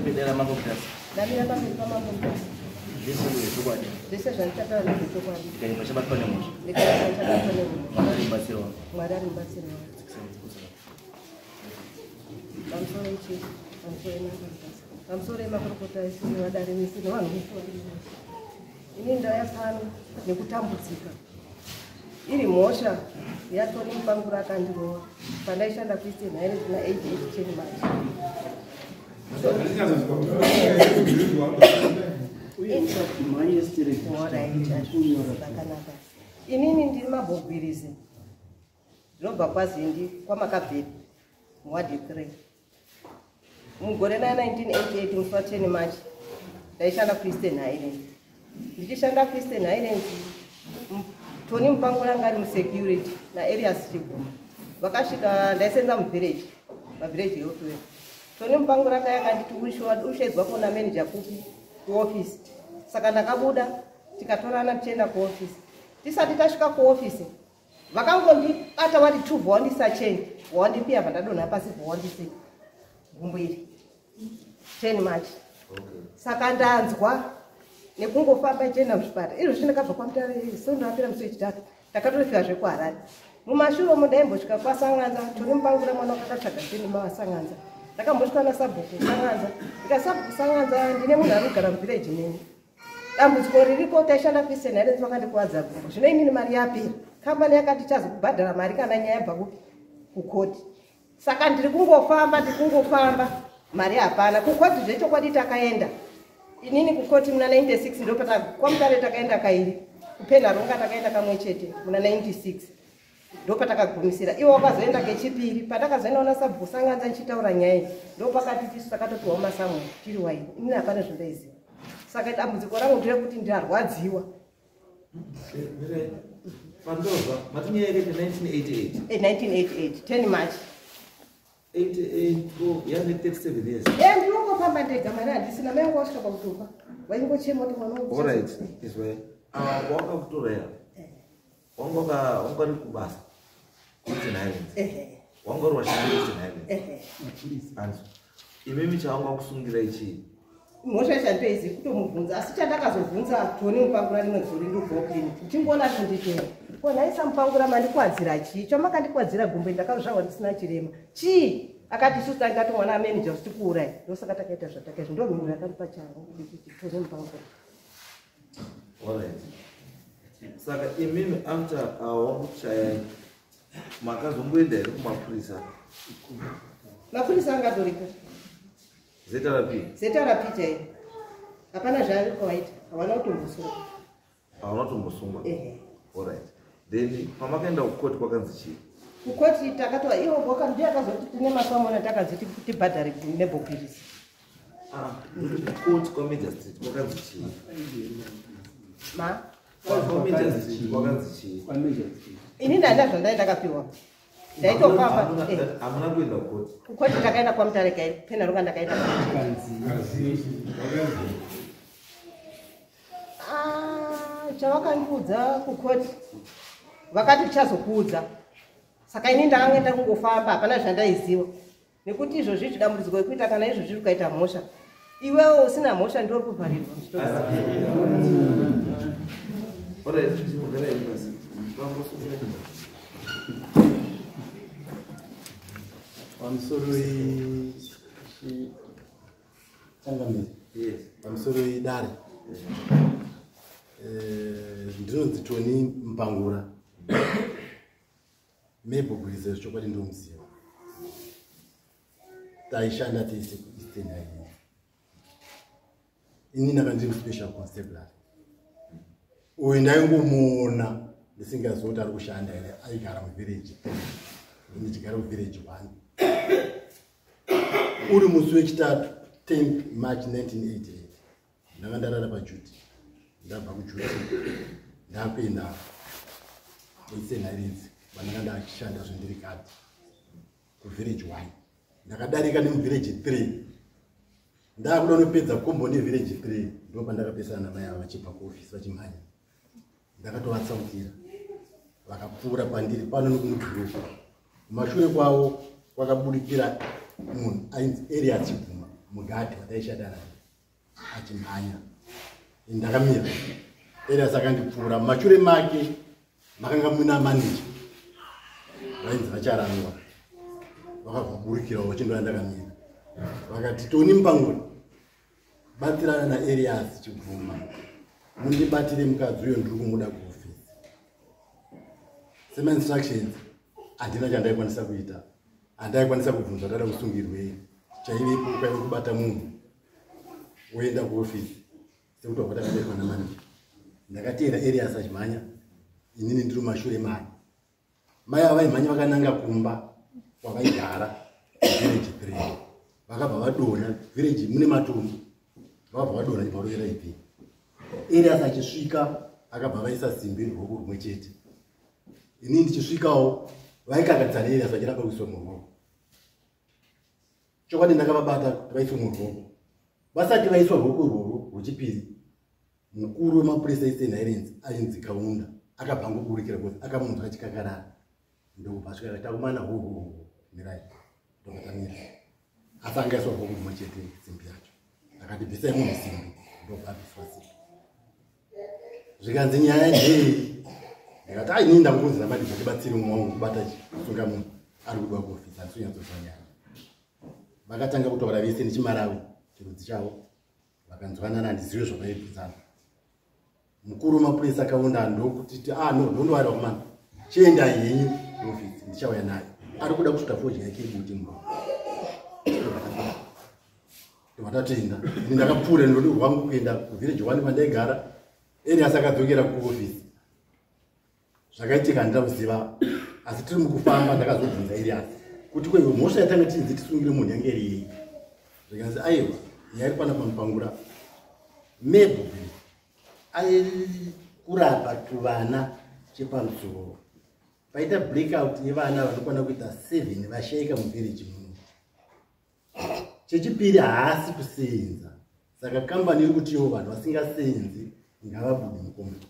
pedera Mambo Mutasa. Ndamira pamberi paMambo Mutasa. Zvese zvechokwadi. Zvese zvandichataura ndezvechokwadi. Ndikanyima chabatwa nemhosva. Ndikanyima chabatwa nemhosva. Mwari ari mubatsiri wangu. Mwari ari mubatsiri wangu. Pamusoro ichi, pamusoro eMambo Mutasa. Pamusoro emakurukota ese nevadare vese nevanhu vese vari vese. Ini ndauya pano nekutambudzika. Iri mhosva yaTony Mupangura akandirova pandaishanda kuEastern Highlands na 88 10 March. Zvakanaka. Inini ndiri mabhogwirizi. Ndinobva kwaZindi kwaMakabheri muwadhi 3. Mugore ra 1988 musi wa 10 March ndaishanda kuEastern Highlands. Ndichishanda kuEastern Highlands, Tony Mupangura anga ari musecurity naErias Chiguma. Vakasvika ndaisenza muvillage, pavillage health worker. Tony Mupangura akauya akanditi ushedzwa kuona manager kupi kuoffice. Saka ndakabuda tikatorana tichienda kuoffice. Tisati tasvika kuoffice vakangondibata vari two vawandisa chain vawandipiya vandadonha pasi vawandise gumbo iri 10 March. Saka ndanzwa nekungofamba ichienda muzvipatara izvozvi ndakabva kwaMutare sondo rapera musi wechitatu ndakatosvika zvekuHarare. Mumashure umo ndaimbosvika kwaSanganza Tony Mupangura mwana wakakatsvaga cheni maSanganza. Ndakambosvika nasabhuku Sanganza ndikasabhuku Sanganza ndine munhu ari kugara muvhireji neni. Dambudziko riripo taishanda kuEastern Highlands vakandikuvadza gumbo. Zvino inini mari yapera. Kambani yakati ichazokubhadhara mari kana nyaya yabva kupi kukoti. Saka ndiri kungofamba ndiri kungofamba mari hapana. Kukoti zvechokwadi takaenda. Inini kukoti muna 96 ndopata kwaMutare takaenda kairi. KuPenharonga takaenda kamwe chete muna 96. Ndopatakagumisira. Ivo wakazoenda kechipiri. Patakazoenda ona sabhuku Sanganza ndichitaura nyaya iyi. Ndopakati tisu takatopiwa masamu tiri waini. Inini hapana zvandaiziva. Saka dambudziko rangu nderekuti ndarwadziwa. Pandova, mati nyaya yakaita 1988. 1988, 10 March. 88, oh, yane 37 years. Ndinongofamba ndega mari handisina mai vangu vasvika pakutofa. Vaingochema kuti mwana wangu. All right, is well. Wakakutora here? Wanga wanga uri kubasa kuEastern Highlands. Wanga uri washanda kuEastern Highlands. Anzi, imimi chawanga kusungira ichi? Mhosva yacho kutomubvunza asi chandakazobvunza Tony Mupangura rimwe gore ndobvawo clinic ndichingoona kuti nditera ko nhaisa Mupangura mandikwadzira chii chamakandikwadzira gumbo ndakazvarwa ndisina chirema chii akati isusu tanga tomwana amanager kuti tikuurai ndosaka takaita zvatakaizvo ndo mhinduro yakandipa changu kuti Tony Mupangura. Alright. Saka imimi after wakuchayai makazomboenda here kumapurisa? Mapurisa angatoriko. ZRP? ZRP chaiyo. Hapana zvaakaita, havana kutombosungwa. Havana kutombosungwa? Alright. Then pamakaenda kukoti kwakanzi chii? Kukoti takatova ivo boka ndiye akazoti tine masamona takanzi tibhadhare nebhokirisi. Kukoti kwamagistrate kwakanzi chii? Ma? Kwamagistrate kwakanzi chii? Ini ndanda zvandai ndakapiwa. Ndaitofamba. Hamuna kuenda kukoti? Kukoti takaenda kwaMutare kai, Penharonga ndakaenda. Chavakandiudza kukoti vakati tichazokuudza. Saka ini ndakanga ndakungofamba hapana zvandaiziva. Nekuti izvozvi dambudziko rekuita kana izvozvi ukaita mhosva. Iwewe usina mhosva ndiwe uri kuvharirwa. Pamusoro changamire. Yes. Pamusoro idare. Ndinonzi Tony Mupangura. Mebhogwiriza zvechokwadi ndomuziva. Taishanda tese kuEastern Highlands. Ini ndanga ndiri special constabulary. Uyu ndaingomuona ndisingazivi kuti ari kushanda here, aigara muvillage 3. Ndichigara kuvillage 1. Uri musi wechitatu 10 March 1988. Ndanga ndarara paduty. Ndabva kuduty ndakuenda kuEastern Highlands vandanga ndachishanda zvendiri kati kuvillage 1. Ndakadarika nemuvillage 3. Ndakuda kunopedza kombo nevillage 3 ndo pandakapesana namai ava vachibva kuofisi vachimhanya. Ndakatovatsaukira vakapfuura pandiri pano nekumudhuruku. Kumashure kwavo kwakabudikira munhu ainzi Elias Chibvuma Mugadhi wataishanda naye achimhanya, ndakamira. Elias akandipfuura, mumashure make makanga muna maneja vainzi vaCharangwa, vakabvaburikirawo vachindoya. Ndakamira, vakati, "Toni Mupanguri, batirana naElias Chibvuma, mundibatire mukadzi uyo, ndiri kumuda kuofisi." Semainstructions handina chandaikwanisa kuita, handaikwanisa kubvunza ndada kusungirwei. Chaivepo kwaive kubata munhu woenda kuofisi sekuti wakwatakaitwa namaneja. Ndakateera Elias achimhanya, inini ndiri mumashure make. Mai ava vaimhanya vakananga kumba kwavaigara village 3. Vakabva vadonha, village mune matombo, vakabva vadonha chibva varovera ibvi. Elias achisvika akabva vaisa simbi ruoko rumwe chete. Inini ndichisvikawo vaikakadzana Elias vachiramba kuiswa muruoko. Chokwadi ndakavabata kuti vaiswe muruoko. Vasati vaiswa ruoko irworwo rwechipiri, mukuru wemapurisa eEastern Highlands ainzi Kaunda akabva angoburikira kuti akamunzwa achikakarara, ndokubva asvika akati, "Akomana, hohoho, mirai." Ndokatamira, asi angaiswa ruoko rumwe chete simbi yacho. Akati, "Bvisai munhu simbi." Ndobva abviswa simbi. Zvikanzi, "Nyaya ndei?" Ndikati, "Ai, inini ndangonzi namadii tibatsire mumwe wangu kubata kusunga munhu ari kudiwa kuofisi, handisi kunyatsoziva nyaya." Vakatanga kutaura vese nechiMarawi, chirudzi chavo, vakanzwanana, handizive zvavaibvunzana. Mukuru wemapurisa akaunda ndokutiti, "Ah, no, ndondowarira komana, chiendai henyu kuofisi, ndichauya naye, ari kuda kusvika fodya yake ibuti muromo." Ndobva tatoenda. Ini ndakapfuura nerwendo rwangu kuenda kuvillage 1 kwandaigara. Elias akadzokera kuofisi. Zvakaitika handina kuziva, asi tiri mukufamba ndakazobvunza Elias kuti, "Kweiwe, mhosva yatanga tichinzi tisungire munhu yange iri yei?" Zvikanzi, "Aiwa, yairi pana paMupangura, Mebo ai kurapa tuvana chepamusoro, paita blackout yevana vanokwana kuita 7 vashayika muvillage muno. Chechipiri, haasi kusenza, saka kambani iri kutiwo vanhu vasingasenzi ngavabude mukombani."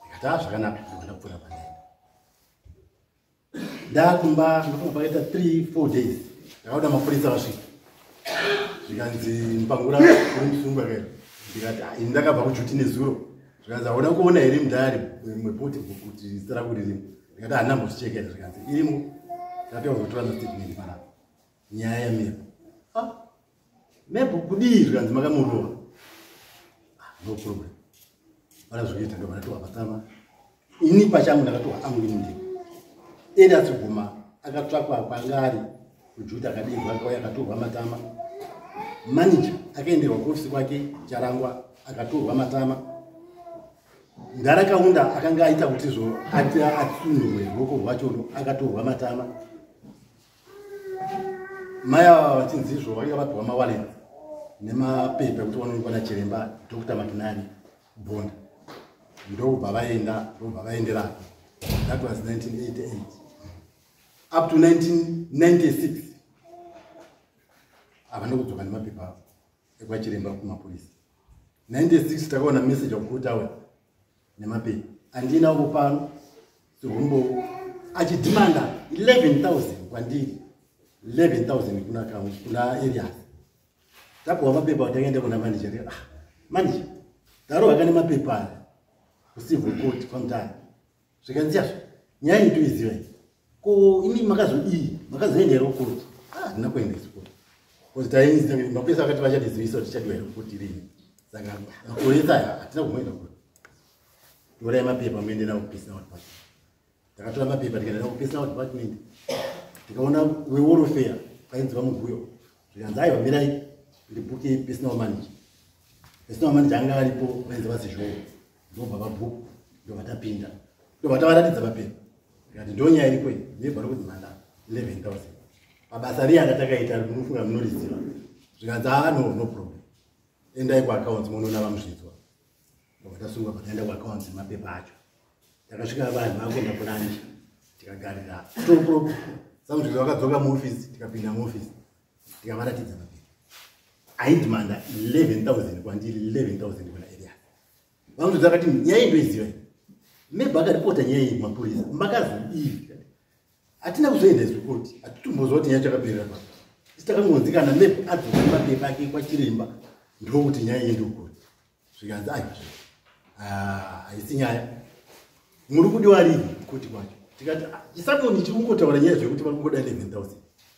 Ndikati, "A, zvakanaka." Ndobva ndapfuura pandaenda. Ndakumba, ndofunga pakaita 3 4 days, ndakaona mapurisa vasvika. Zvikanzi, "Mupangura, uri musungwa kairo." Ndikati, "Ah, ini ndakabva kuduty nezuro." Zvikanzi, "Hauna kuona here mudiary mureport book kuti zita rako ririmo?" Ndikati, "Handina mbozvichekera." Zvikanzi, "Irimo." Ndapea kuzotora mastatement panapa, nyaya yaMebo. "Ah, Mebo kudii?" Zvikanzi, "Makamurova." "Ah, no problem." Vana zvikuita, ndobva ndatohwa patama. Ini pachangu ndakatohwa angu ini ndini. Elias Guma akatsvakwa kwanga ari kuduty, akadihwa, akauya akatorwa matama. Manager akaenderwa kuofisi kwake Charangwa, akatorwa matama. Ndarakaunda akanga aita kuti zvo ati atsunurwe ruoko rwachono, akatorwa matama. Mai ava vachinzi izvo vanga vapiwa mawallet nemapepa ekuti vanoonekwa nachiremba Dr McNally Bonda, ndokubva vaenda, ndokubva vaenderako. That was 1988 up to 1996. Havana kudzoka nemapepa avo ekwachiremba kumapurisa. 96 takaona message wakutaura nemapepa andinawo pano sehumbo, achidhimanda 11,000 kwandiri, 11,000 kuna Elias. Tapiwa mapepa, takaenda kuna manager. "Ah, manager, tarohwa kane mapepa aya kucivil court kwaMutare." Zvikanzi, "Yazvo nyaya iyi toiziva iyi, ko imi makazodii? Makazoenda here kukoti?" "Ah, handina kuenda isi koti, because tainzi mapurisa akati vachatizivisa kuti tichadiwa here kukoti rini, saka makore ese aya hatina kumboenda kukoti. Torai mapepa muende nawo kupersonnel department." Takatora mapepa tikaenda nawo kupersonnel department, tikaona wewelfare painzi VaMuguyo. Zvikanzi, "Aiwa, mirai ndibhuke personal manager." Personal manager anga aripo vainzi VaZizhou, ndobva vabhuku, ndobva tapinda, ndobva tavaratidza mapepa. Tikati, "Ndonyaya iripo iyi, ndebva rokuti manda 11,000 pabasa riya ratakaita, munofunga munoriziva." Zvikanzi, "Aa, no, no problem, endai kuaccounts munoona VaMuzvidzwa." Ndobva tasungwa, pataenda kuaccounts mapepa acho. Takasvika vanhu vakuenda kulunch, tikagarira 2 o'clock. SaMuzvidzwa vakadzoka muofisi, tikapinda muofisi, tikavaratidza mapepa aidhimanda 11,000 kwandiri, 11,000 kuna Elias. VaMuzvidzwa akati, "Nyaya iyi ndoiziva iyi, Mebha akaripota nyaya iyi kumapurisa, makazodii?" Hatina kuzoenda izvi koti, hatitombozwa kuti nyaya chakaperera pa. Takangonzi kana map adzoka mapepa ake kwachiremba ndokuti nyaya iende kukoti. Zvikanzi aiwa, haisi nyaya, muri kudiwa rini kukoti kwacho? Tikati chisamoni chiri kungotaura nyaya zvekuti vari kungoda 11,000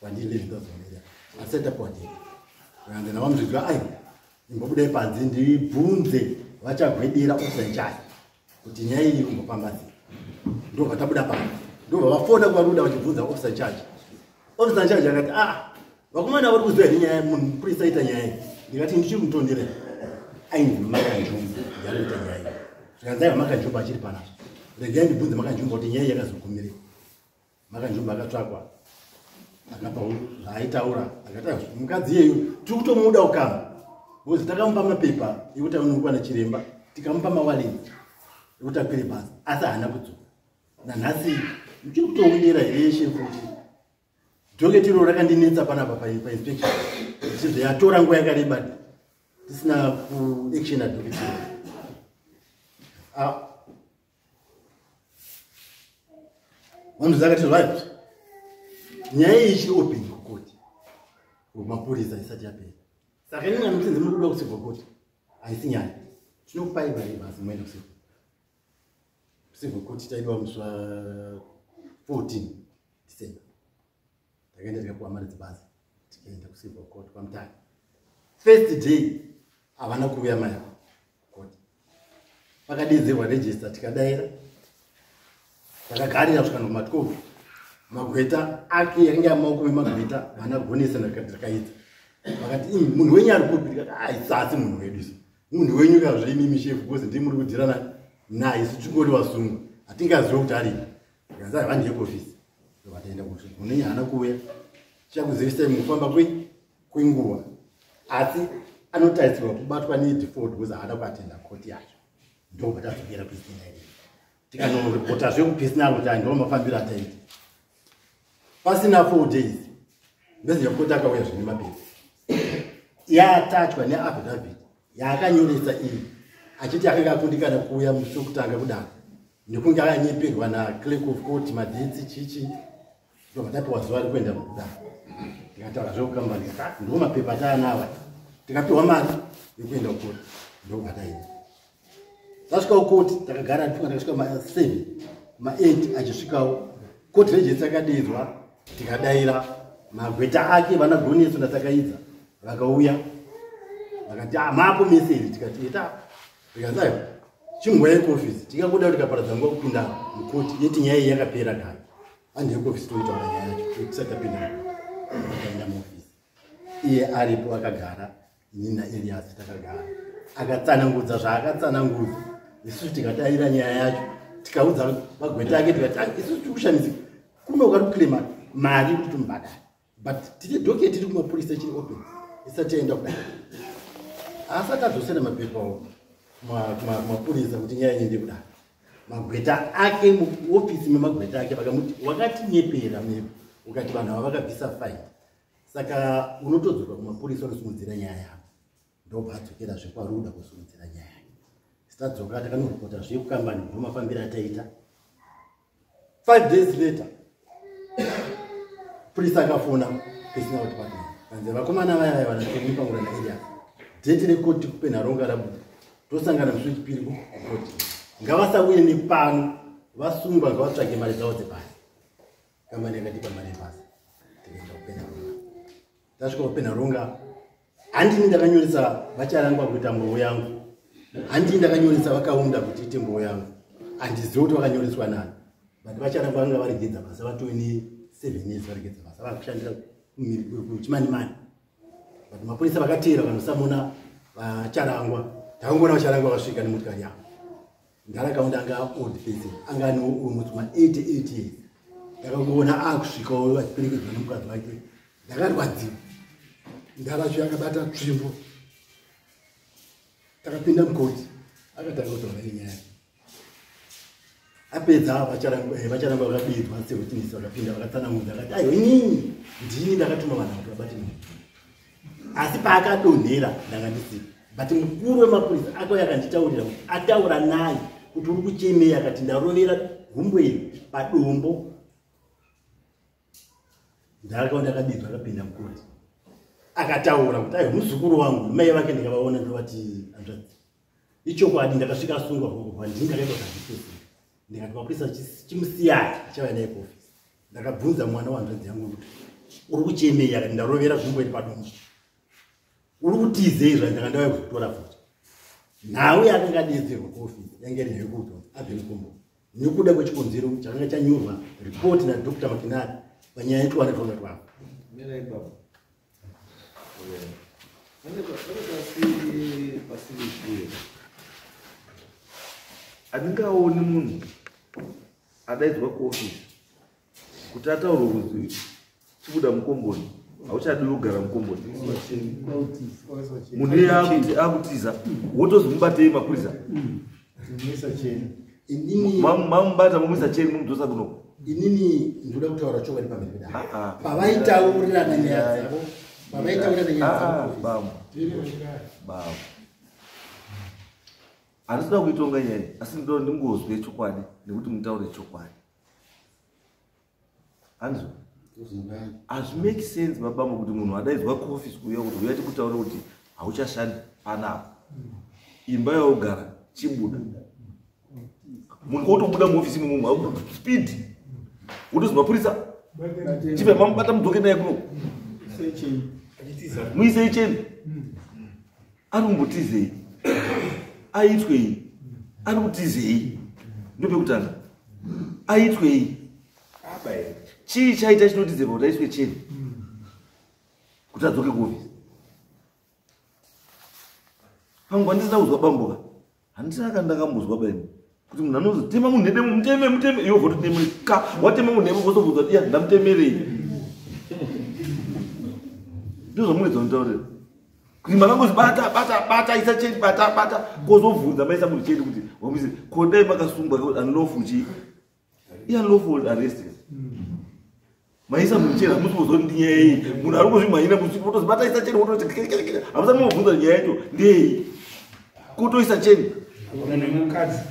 kwandiri 11,000 area asati tapiwa date. Zvikanzi navaMuzvidzwa, aiwa, imbobudai panze ndibvunze vachagwedera officer in charge kuti nyaya iyi iri kumbofamba sei. Ndobva tabuda panze, ndobva vafona kwaRuda vachibvunza officer in charge. Officer in charge akati, ah, vakomana vari kuziva here nyaya munhu mupurisa aita nyaya iyi? Ndikati ndichiri mutondera, ainzi Makanjumba ndiari kuita nyaya iyi. Zvikanzi aiwa, Makanjumba achiri panazvo, regai ndibvunze Makanjumba kuti nyaya iyi yakazogumirei. Makanjumba akatsvakwa, akapa zvaaitaura, akati aiwa, mukadzi iyeyu tiri kutomuda ukama because takamupa mapepa ekuti anokwana chiremba, tikamupa mawaleti ekuti akwire bhasi, asi haana kudzoka nanhasi. Muchiri kutoundira here shefu kuti docket iro rakandinetsa panapa painspection, ichizvo yatora nguva yakareba tisina kuactiona docket iro. Ah. Vanhu zakati right, nyaya iyi ichiri open kukoti kumapurisa isati yapera, saka inenge musinzi muri kuda kucivil court, haisi nyaya, tinokupai mari basi muende kucivil court. Taidiwa musi wa 14 December, takaenda tikapiwa mari dzebasi, tikaenda kucivil court kwaMutare. First day havana kuuya maya court, pakadedzerwa register, tikadaira, takagarira kusvika nokuma 12. Magweta ake yakanga yamaoko memagweta vana Gonesa nakaidza, vakati, "Imi, munhu wenyu ari kupi?" Tikati, "Aisasi munhu wedu isu, munhu wenyu kazve imimi shefu, because ndii muri kudhirana naye, isu tingori vasungwa, hatingazivi kuti aripi." Tikanzi, "Aiwa, ndiye kuofisi." Vataenda kuofisi, munhu wenyu haana kuuya, tichakuzivisai mukufamba kwenguva, asi anotarisirwa kubatwa nedefault because haana kuatenda koti yacho. Ndobva tadzokera kuEastern Highlands, tikanoripotazve kupersonnel kuti ndo mafambiro ataita. Pasina 4 days messenger court akauya zvine mapepa yaatachwa neaffidavit yaakanyoresa iyi, achiti akanga akundikana kuuya musi wekutanga kudaro nekunge akanyeperwa naclerk of court madates chichi. Ndobva tapiwa zuva rekuenda kudaro, tikataura zvekukambani, tikati ndo mapepa ataanawa, tikapiwa mari yekuenda kukoti, ndobva taenda. Tasvika kukoti takagara, ndifunga takasvika ma7, ma8 achisvikawo. Court register akadedzwa, tikadaira, magweta ake vana Goneso natakaidza vakauya, vakati, "Ah, mapo mese here?" Tikati, "Eta." Tikanzi, "Aiwa, chingwai kuofisi, tingangoda kuti tikaparadza nguva kupinda mukoti yeti nyaya iyi yakapera kare, handei kuofisi toitaura nyaya yacho tisati tapinda mukoti." Takaenda muofisi, iye aripo akagara, inini naElias takagara, akatsanangudza zvaakatsanangudza, isusu tikadaira nyaya yacho, tikaudza magweta ake, tikati, "Ah, isusu tiri kushamisika kuno kari kuclaima mari kuti tumubhadhare, but tine docket iri kumapurisa ichiri open isati yaenda kudai." Asati adzosera mapepawo kumapurisa kuti nyaya iende kudai, magweta ake muofisi memagweta ake vakamuti, "Wakatinyepera mepo, ukati vanhu ava vakabvisa fine, saka unotodzoka kumapurisa unosimudzira nyaya yavo." Ndobva adzokera zvekwaRuda kusimudzira nyaya yake. Sitadzoka takanoripota zvekukambani, ndo mafambiro ataita. 5 days later purisa akafona personnel department, kanzi, "Vakomana vaya vaya vanatomipangura naElias, date rekoti kuPenhalonga rabuda, tosangana musi wechipiri kukoti. Ngavasauye nepano, vasungwa, ngavatsvage mari dzavo dzebhasi." Kambani yakatipa mari yebhasi, tikaenda kuPenhalonga. Tasvika kuPenhalonga, handini ndakanyoresa vacharangwa kuita mbovo yangu, handini ndakanyoresa vakaunda kuti ite mbovo yangu, handizivi kuti vakanyoreswa nani, but vacharangwa vanga varegedza basa, vatove ne7 years varegedza basa, vakushandira kuChimanimani. But mapurisa vakateera vanosamona vacharangwa, takangoona vacharangwa vasvika nemotikari yavo. Ndarakaunda anga old person, anga ane almost ma88 years. Ndakangoona akusvikawo achiperekedzwa nemukadzi wake, ndakarwadziwa. Ndaracho akabata tsvimbo. Takapinda mukoti, akatanga kutaura nenyaya. Apedza, vacharangwa vakabirwa sewitness, vakapinda vakatsanangudza, akati, "Aiwa, inini ndini ndakatuma vanhu kuti vabate munhu, asi paakadonhera ndanga ndisipo, but mukuru wemapurisa akauya akanditaurira kuti ataura naye kuti uri kuchemei." Akati, "Ndarovera gumbo iri padombo." Ndakaona akabirwa, akapinda mukoti. Akataura kuti aiwa, muzukuru wangu, mai vake ndikavaona, ndovati hanzvadzi, ichokwadi ndakasvika asungwa kubva ndini ndakaita kuti handisesi. Ndikati mapurisa chimusiyai, achauya naye kuofisi. Ndakabvunza mwana wahanzvadzi yangu kuti uri kuchemei, akati ndarovera zvimboeri padombo. Uri kutizei? Zva ndanga ndauya kuzotora futi. Nhau yakanga adedzerwa kuofisi yange iri yekuti abve mukombo nekuda kwechikonzero chakanga chanyorwa ripoti naDr Makinari panyaya yetwana twanga twavo. Mirai baba. Pane pasi pasiri clear. Handingaoni munhu adaidzwa kuofisi kuti ataurwe kunzi chibuda mukomboni, hauchadiwi kugara mukomboni. Munhu iye akutiza, wotozi mubatei mapurisa. Inini Mamubata, mumuisa cheni, mumudzosa kuno. Inini ndoda kutaura chokwadi pamberi pedare. Ah, ah. Pavaitaurirana nyaya dzavo, pavaitaurirana nyaya Ah, dzavo kuofisi. Bambo, bambo, handisi kuda kuitonga nyaya iyi, asi ndoda ndingozwe chokwadi nekuti mutaure chokwadi. Hanzwa, hazvimake sense, mabambo, kuti munhu adaidzwa kuofisi kuuya kuti uya tikutaure kuti hauchashandi panapa, imba yaugara chibuda. Munhu otobuda muofisi imomo speed, wotozi mapurisa chibva mamubata, mudzoke naye kuno, muisei cheni. Ari kumbotizei? Aitwei? Ari kutizei? Ndopekutanga, aitwei? Chii chaita chinotizirwa kuti aiswe cheni kuti adzoke kuofisi? Panguva ndisina kuzwa bamboka, handisina kana ndakambozwa baini kuti munhu anozotema munhu nedemo, muteme, muteme, iwe vototeme ka, watema munhu nemo, vozobvunza kuti iya ndamutemerei. Ndozvamunoedza kunditaurira kuti makangozi bata, bata, bata, isa cheni, bata, bata, kozobvunza maisa munhu cheni kuti wamuise ko. Dai makasungwa unlawful chii, unlawful arrest, maisa munhu cheni, hamusi kuzoti ndinyaya iyi. Munhu ari kuzvimhanyira, wotozi bata, isa cheni, wototi hamusati mobvunza nyaya yacho ndeyei. Kutoisa cheni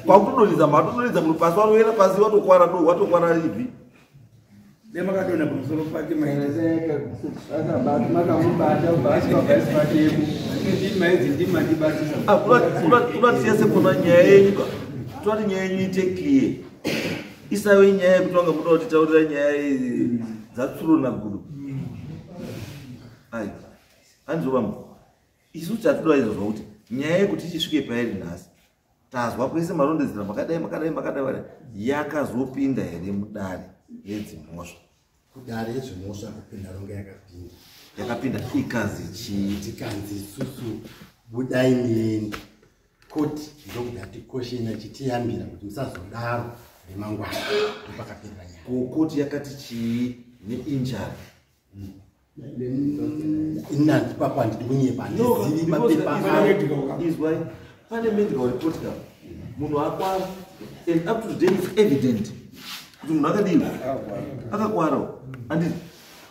kwakutodonhedza, matodonhedza munhu pasi, warovera pasi, watokwara do, watokwara ibvi. Nemakadonha pamusoro pake, makamubata basi patemo, ndima idzi ndima ndibatisa. Kuda tiyese kuna nyaya yenyu ka, toda nyaya yenyu ite clear, isave nyaya yekuti vanga muda kutitaurira nyaya idzi dzatsuro nagudo. Ai, hanzobamba, isu chatoda izvozvo kuti nyaya yekuti ichisvike pairi nhasi, tazwa kwese marondedzera makadai, makadai, makadai, makadai, yakazopinda here mudare redzimhosva? Kudare yezvimhosva kupinda ronga yakapinda. Yakapinda ikazi chii? Tikanzi isusu budai muende, koti ndokubva tikoshena chitiyambira kuti musazodaro remangwana. Ndopakaperera nyaya. Kokoti yakati chii neinjury? Inanzi papo handidi kunyepa, handizivi mapepa avo. Izwai, pane medical report ka, munhu akwara, and up to today it's evident kuti munhu akadii, akakwarawo. Handiti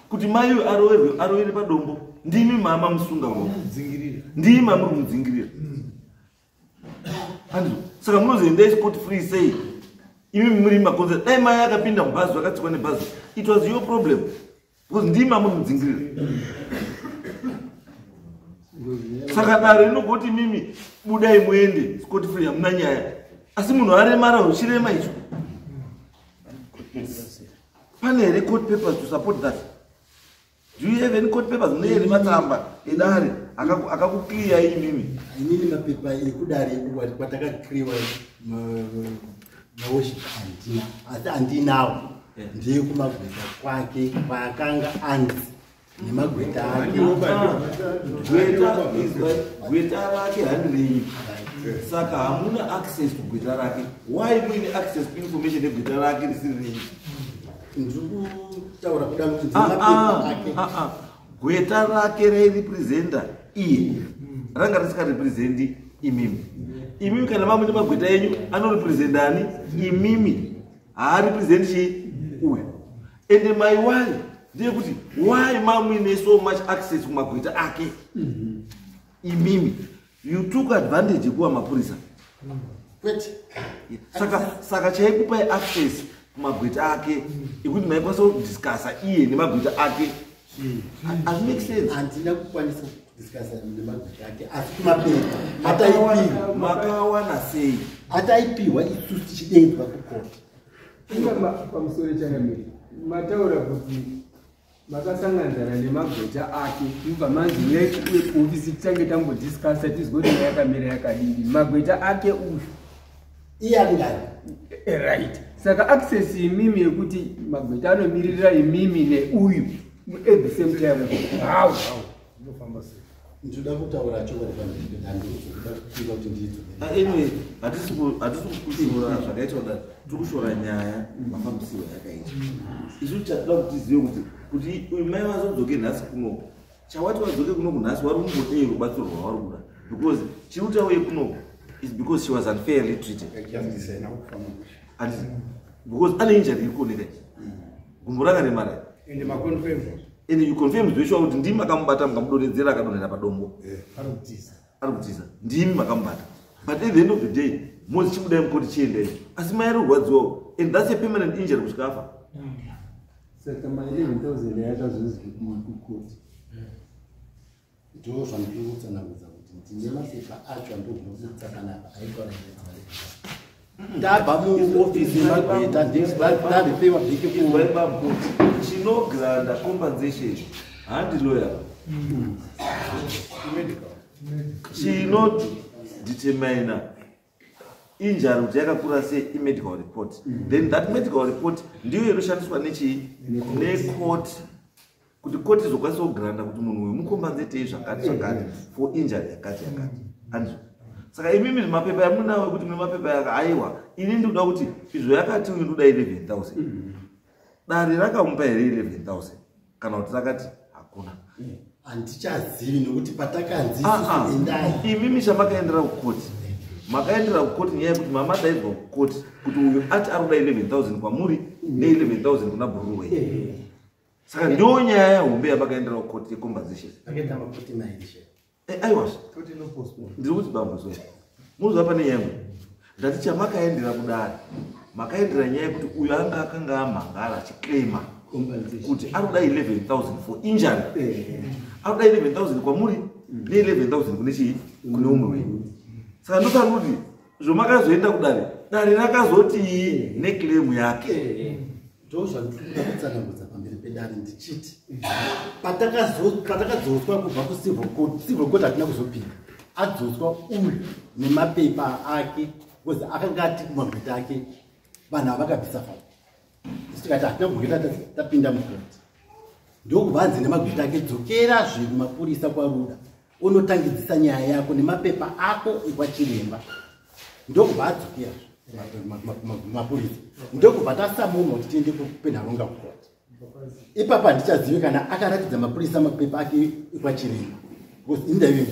kuti mai uyu aroverwe, arovere padombo, ndimi mama musunga wo, ndimi mamuri kumudzingirira, handizvo? Saka munozoendai scot free sei imi muri makonzera? Dai mai akapinda mubhazi, vakatsikwa nebhazi, it was your problem because ndimi mamuri mudzingirira. Saka dare rinogoti mimi budai muende scot free, hamuna nyaya, asi munhu aremara, uchirema icho, pane here court papers to support that? Do you have any court papers? Mune here matsamba edare akakuclearai imimi? Inini mapepa ekudare kwatakakriwa maworship handina, asi handinawo ndeyekumagweta kwake kwaakanga anzi nemagweta ake. Gweta gweta rake handirenyu, saka hamuna access kugweta rake. Why muine access kuinformation yegweta rake risiri renyu? Ndiri kutaura kuda kuti Ah, ndinemapepa ah, ake. ah, ah. Gweta rake rairepresenta iye, ranga risikarepresendi imimi. Imimi kana mamune magweta enyu anorepresenta ani? Imimi. Haarepresendi chii uyu. Ende my why ndeyekuti why mamuine so much access kumagweta ake imimi? You took advantage yekuva mapurisa. Kwete. Saka chaikupai access kumagweta ake ekuti maikwanisa kudiscussa iye nemagweta ake Hazvimake sense. Handina kukwanisa kudiscussa nemagweta ake, asi kumapepa ataipiwa. Makawana sei? Ataipiwa isusu tichidedzwa kukoti. Inga pamusoro, changamire, mataura kuti makasanganidzana nemagweta ake, mubva manzi uyai kuofisi tichange tambodiscussa, tizwe kuti nyaya yakamira yakadini. Magweta ake uyu Iye angani? Right, saka access imimi yekuti magweta anomiririra imimi neuyu at the same time, how? Ndinoda kutaura chokwadi pamberi, handikuzokuda kupiwa kuti ndidzo. Anyway, hatisi kushora zvakaitwa da, tiri kushora nyaya mafambisiro yakaita. Isu chatoda kuti tizive kuti uyu mai vazodzoke nhasi kuno, chawati vadzoke kuno kunhasi, vari kumbodei rubatsiro rwavari kuda? Because chiri kuti auye kuno is because she was unfairly treated, and because ane injury iri kuoneka, gumbo rakaremara. Ende maconfirm. And you confirm zveshuwa kuti ndimi makamubata, mukamudonhedzera, akadonhera padombo. Ari kutiza. Ari kutiza, ndimi makamubata, but at the end of the day mozi chibudai mukoti, chiendai, asi mai ari kurwadziwawo, and that's a permanent injury kusvika afa. Saka ma11 000 yakazozwi kukoti? Ndo zvandiri kutsanangudza kuti ndine mapepa acho andogona kutsa panapa aitaura. Ndabva muofisi yemagweta, ndareferwa back. Izwai bambo, chinogranta compensation handi lawyer. Chinodetermina injury kuti yakakura sei imedical report. Then that medical report ndiyo inoshandiswa nechii? Necourt, kuti court izokwanisa kugranta kuti munhu uyu mucompensatei zvakati zvakati for injury yakati yakati, andizvo? Saka imimi mapepa yamunawo ekuti mune mapepa yaka, aiwa, ini ndikuda kuti izvo yakati uyu ndoda 11 000. Dare rakamupa here 11 000 kana kuti rakati hakuna? Handichazivi, nekuti patakanzi Ah, isusu ah. endai. Imimi chamakaendera kukoti, makaendera kukoti nyaya yekuti mamadaidzwa kukoti kuti uyu ati ari kuda 11 000 kwamuri ne11 000 kuna bhururu wenyu. Saka ndo nyaya yahombe yamakaendera kukoti yecompensation. Akaita makoti mairi she. Aiwazve, ndiri kuti bambo, so munoziva pane nyaya imwe ndati chamakaendera kudare, makaendera nyaya yekuti uyu anga akanga amhangara achiclaima kuti ari kuda 11 000 for injury, ari kuda 11 000 kwamuri ne11 000 kune chii? Kune umwe wenyu. Saka ndofanira kuti zvomakazoenda kudare, dare rakazotii neclaim yake? Ndo zvandiri kuda kutsanangudza pamberi pedare ndichiti patakadzoswa kubva kucivil court, civil court hatina kuzopinda, adzoswa uyu nemapepa ake, because akanga ati kumagweta ake vanhu ava vakabvisa fai. Isu tikati hatina kugweta, tapinda mukoti, ndokubva anzi nemagweta ake, dzokerazve kumapurisa kwaRuda, unotangidzisa nyaya yako nemapepa ako ekwachiremba. Ndokubva adzokera mapurisa, ndokubva tasamunwa kuti tiende kuPenhalonga kukoti. Ipapo handichazivi kana akaratidza mapurisa mapepa ake ekwachiremba, because indaive.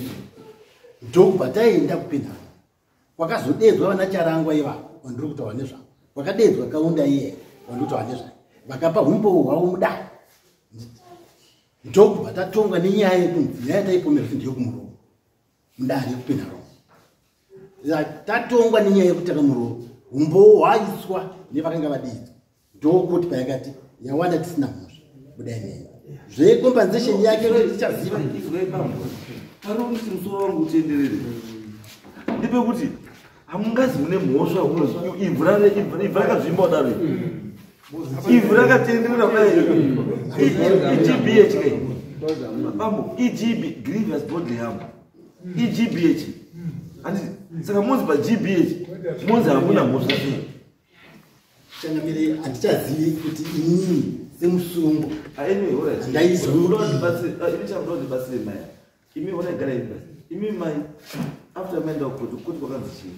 Ndokubva taenda kuPenhalonga, kwakazodedzwa vana Charangwa ivavo vandiri kutaura nezvavo, kwakadedzwa Kaunda iye vandiri kutaura nezvaye, vakapa umbowo hwavo mudare. Ndokubva tatongwa nenyaya yekunzi nyaya yataipomera kuti ndeyekumuromo mudare yekuPenhalonga. Tatongwa nenyaya yekuti takamurova, umbowo hwaiswa nevakanga vadedzwa, ndokuti payakati yawana tisina mhosva, budai neni. Zvecompensation yake tichaziva. Izwai bambo, pari kuti musoro wangu utenderere ndepekuti hamungazi mune mhosva. Ivhu rakazvimba kudaro, ivhu rakatenderera kudai, iGBH kai bambo, iGB, grievous bodily harm, iGBH, handiti? Saka monzi paGBH monzi hamuna mhosva sei? Changamire, handichazivi kuti inini semusungo Anyway, alright. Handaizivi. Imi chamuda kundibatsire mai, imi onai, garai basi. Imi mai, after maenda kukoti, kukoti kwakanzi chii?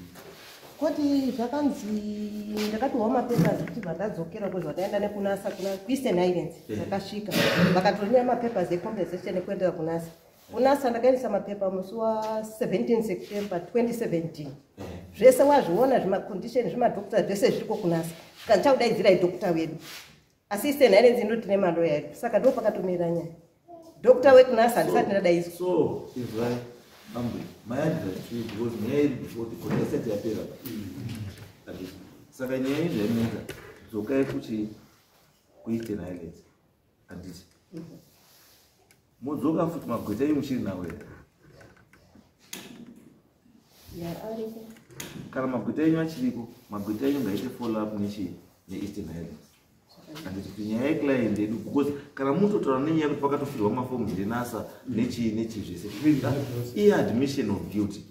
Koti zvakanzi ndakapiwa mapapers kuchibva ndadzokera kwezva ndaenda nekuNASA, kuna Eastern Highlands. Ndakasvika, vakatonera mapapers ecompensation ekuendera kuNASA. KuNASA ndakaendesa mapepa musi wa17 September 2017. Zvese wazviona, zvimacondition, zvimadoctor, zvese zviriko kuNASA. Kana chakudaidzirai doctor wedu, asi Eastern Highlands indoti nemaloya edu. Saka ndo pakatomirira nyaya, doctor wekuNASA handisati ndadaidzwa. So izwai bambo, my advice to you, because nyaya iri before the court isati yapera, handiti? Saka nyaya iyi zvainoita, dzokai kuchi kuEastern Highlands, handiti? Modzoka futi magweta enyu muchiri nawo here? Ya, ariko. Kana magweta enyu achiriko, magweta enyu ngaite follow up nechi neEastern Highlands. Handiti kuti nyaya yeclient yedu, because kana mutotaura nenyaya yekuti pakatofirwa mafomu eNASA nechii nechii zvese, iadmission of guilty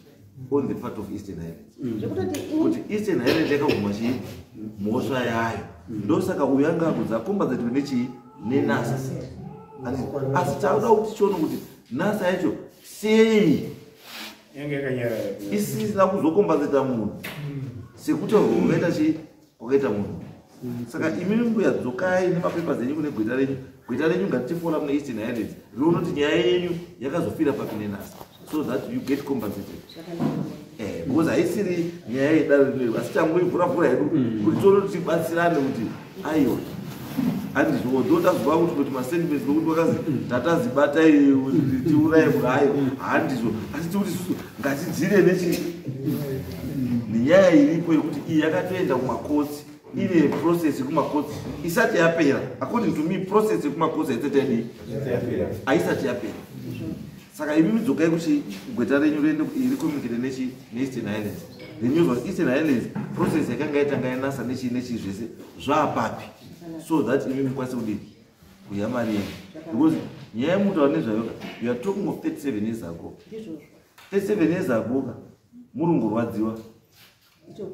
on the part of Eastern Highlands. Zvekutoti kuti Eastern Highlands yakabvuma chii mhosva yayo, ndosaka uyu anga akudza akombadzatiwe nechii neNASA. Asi tauda kuti tichione kuti NASA yacho sei yange yakanyarara isisina kuzokombadzata munhu sekutaurwa kwakaita chii kwakaita munhu. Saka imimi mbuya dzokai nemapepa enyu kune gweta renyu. Gweta renyu ngatifola mune Eastern Highlands rione kuti nyaya yenyu yakazofira papi neNASA, so that you get compensated. Because haisiri nyaya yedare rino, asi tangoivhuravhura hedu kuti tione kuti tibatsirane kuti aiwa handizvo ndotazwa kuti masentiments nokuti wakazi tatazibatai tiuraye munhu, aiwa handizvo. Asi tikuti isusu ngatidzire nechi nenyaya iripo yekuti iyi yakatoenda kumakotsi, ine process yekumakotsi isati yapera. According to me, process yekumakotsi haisati yadii, haisati yapera. Saka imi midzokai kuti gweta renyu riende ricommunicate nechi neEastern Highlands, then yozwa Eastern Highlands process yakanga yatanga yaNASA nechii nechii zvese zvaapapi, so that imi mukwanise kudii kuya mari yenyu. Because nyaya yemutaura nezvayo, you are talking of 37 years ago. Ndizvozvo. 37 years ago ka murungorwadziwa,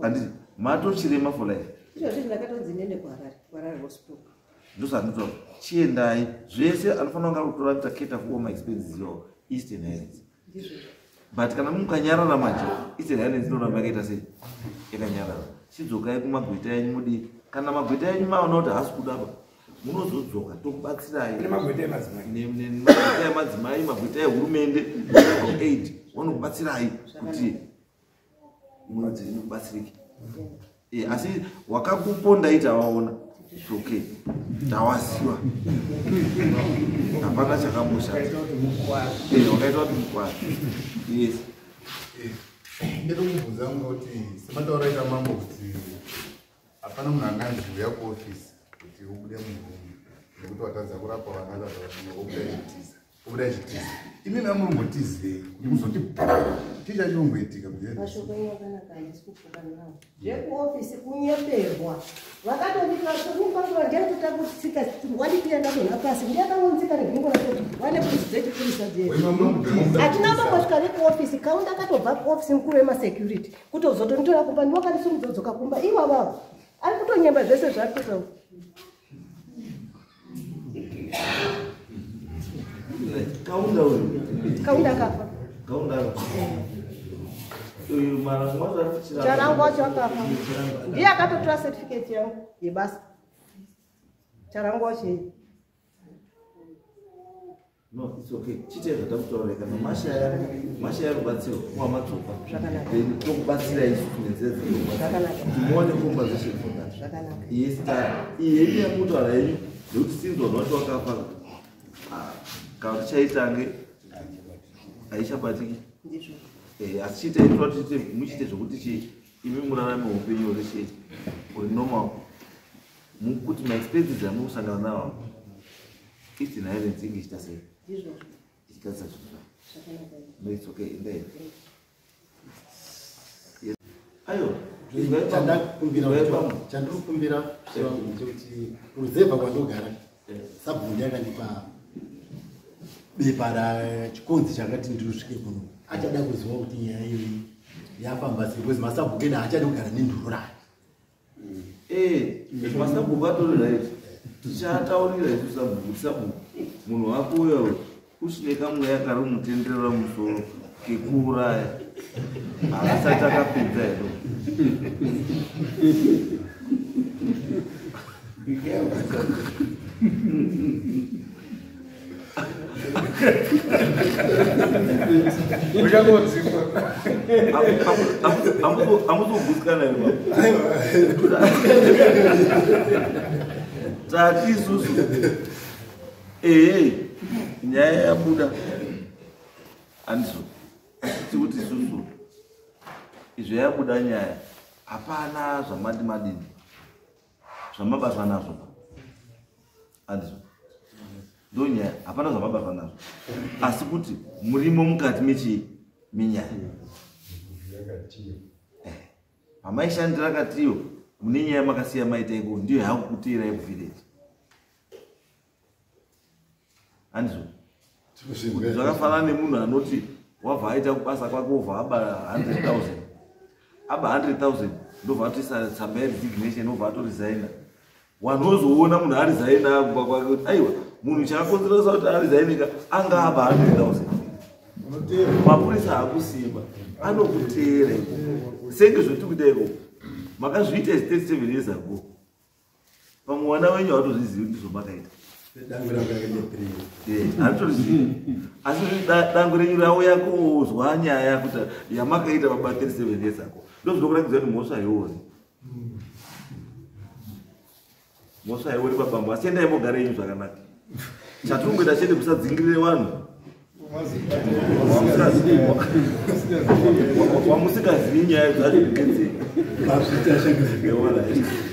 handiti matochirema for life? Izvozvi ndakatonzi ndiende kuHarare, kuHarare Hospital. Ndozvandinotaura, chiendai zvese anofanira kunga kutora kuita cater for all my expenses iwawo Eastern Highlands. Ndizvozvo. But kana mukanyarara manje, Eastern Highlands inoramba yakaita sei, yakanyarara. Chidzokai kumagweta enyu mudii. Kana magweta enyu maona kuti haasi kudapa, munozodzoka tokubatsirai. Kune magweta emadzimai. Nemagweta emadzimai, magweta ehurumende, legal aid vanokubatsirai kuti mubatsirike. Asi wakakuponda ita waona, it's okay, tawaziwa, hapana chakamushata. Wakaita kuti mukwara, yes. Ndiri kubvunza kuti sematauro aita mambo kuti hapana munhu anganzi uya kuofisi kuti ubude murumu nekuti watadza kurapa vana kana wobuda ichitiza, ubuda ichitiza. Imimi amurumbotizei kuti muzoti chii chachirumboitika? Mashoko enyu akanaka, handisi kupfuka nawo. Zvekuofisi kunyeperwa. Vakatondipangura ndiaitotakutsika wandipira ndadonha pasi, ndiakangonzika nebhingo racho wane polisi dzechipurisa dzedu. Hatina mambosvika nekuofisi. Kaunda akatobva kuofisi, mukuru wemasecurity, kutozotonditora kumba, ndiwakandisumudza kumba. Iwavavo ari kutonyemba zvese zvaari kutaura. Kaunda uyu? Kaunda akafa. Kaunda uyu, Marangu wacho ari kuchiranga. Charangu wacho akafa, ndiye akatotora certificate yangu yebasa, Charangu wacho iye. No, it's okay, chiite zvatakutaura. Kana mashaya rubatsiro kuwamadzoka, Zvakanaka. then tokubatsira isusu nenzira dzinobatsira Zvakanaka. kuti muwane compensation for that. Zvakanaka. Yes, iyi yenyu yamutaura yenyu nekuti sinzi vanhu vacho vakafa, ah, kana kuti chaitange haichabatiki. Ndizvo. Asi chiitai toda tiite muchiite zvokuti chi imi murarame upenyu huri chii uri normal, kuti maexpenses amuri kusangana nawo Eastern Highlands inge ichiita sei, Ndizvozvo. ichigadzisa zvinhu zvayo. Zvakanaka. No, it's okay, endai. Yes. Aiwa. Chandiri kukumbira ndechekuti kuruzevha kwandogara, sabhuku yakandipa bepa rachikonzi chakati ndirisvike kuno. Achada kuziva kuti nyaya iyoyi yafamba sei, because masabhuku edu haachadi kugara nendururani. Masabhuku atori right, tichataurira isu sabhuku kuti sabhuku, munhu wako uyo usine kamweya kari kumutenderera musoro kekuuraya, haasati akapedza hedo. Uchangodzingwa. Amuzogutsikana here baba? Tati isusu ehe nyaya yabuda, handizvo? Asi kuti isusu izvo yabuda nyaya, hapana zvamati madini zvamabatwa nazvo, handizvo? Ndonyaya, hapana zvamabatwa nazvo, asi kuti murimo mukati mechii menyaya. Pamaishandira katiyo mune nyaya makasiya maita iko, ndiyo yakukuteerai kuvillage. Handizvo? Zvakafanana nemunhu anoti wabva aita kubasa kwake, wobva aba 100,000, aba 100,000, ndobva atoisa tsamba yeresignation, wobva atoresigna. Vanhu vozoona munhu aresigna kumba kwake kuti aiwa, munhu chakakonzeresa kuti aresainika anga aba 100,000. Mapurisa haakusimba, anokuteera iko senge zvoti kuita iko makazviita izvi 37 years ago. Pamwe vana venyu havatozvizivi kuti ndizvo makaita. Dangwe rangu rakaita 3. Handitorizivi, asi dangwe renyu rauya kozwa nyaya kuti yamakaita baba 37 years ago. Ndo zvinokuratidza kuti mhosva haiori, mhosva haiori babambo. Asi endai mogara yenyu zvakanaka. Chatinongoita chete kusadzingirire vanhu wamusingazivi nyaya dzacho ndedzei. Mazvita.